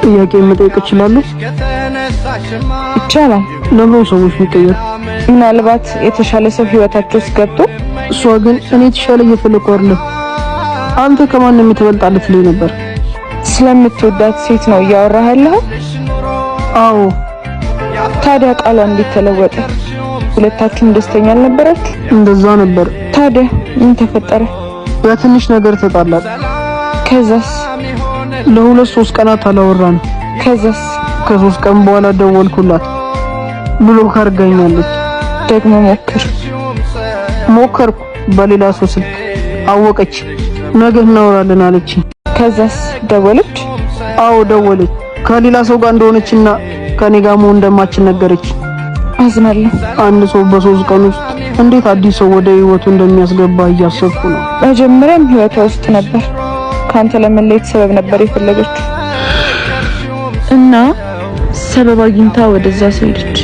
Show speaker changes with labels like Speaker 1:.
Speaker 1: ጥያቄ መጠየቅ እችላለሁ?
Speaker 2: ይቻላል።
Speaker 1: ለምን ሰዎች የሚቀየሩ?
Speaker 2: ምናልባት የተሻለ ሰው ህይወታቸው ውስጥ ገብቶ።
Speaker 1: እሷ ግን እኔ የተሻለ እየፈለኩ አይደለም፣ አንተ ከማንም ትበልጣለህ ትለኝ ነበር።
Speaker 2: ስለምትወዳት ሴት ነው እያወራህ ያለኸው?
Speaker 1: አዎ።
Speaker 2: ታዲያ ቃሏ እንዴት ተለወጠ? ሁለታችሁም ደስተኛ አልነበራችሁ?
Speaker 1: እንደዛ ነበር።
Speaker 2: ታዲያ ምን ተፈጠረ?
Speaker 1: በትንሽ ነገር ተጣላን።
Speaker 2: ከዛስ?
Speaker 1: ለሁለት ሶስት ቀናት አላወራንም።
Speaker 2: ከዛስ?
Speaker 1: ከ3 ቀን በኋላ ደወልኩላት፣ block አድርጋኛለች።
Speaker 2: ደግሞ ሞክር።
Speaker 1: ሞከርኩ፣ በሌላ ሰው ስልክ አወቀች። ነገ እናወራለን አለች።
Speaker 2: ከዛስ ደወለች?
Speaker 1: አዎ ደወለች። ከሌላ ሰው ጋር እንደሆነችና ከኔ ጋር መሆን እንደማትችል ነገረች።
Speaker 2: አዝናለሁ።
Speaker 1: አንድ ሰው በ3 ቀን ውስጥ እንዴት አዲስ ሰው ወደ ህይወቱ እንደሚያስገባ እያሰብኩ ነው።
Speaker 2: መጀመሪያም ህይወቷ ውስጥ ነበር። ከአንተ ለመለየት ሰበብ ነበር የፈለገችው እና ሰበብ አግኝታ ወደዛ ሄደች።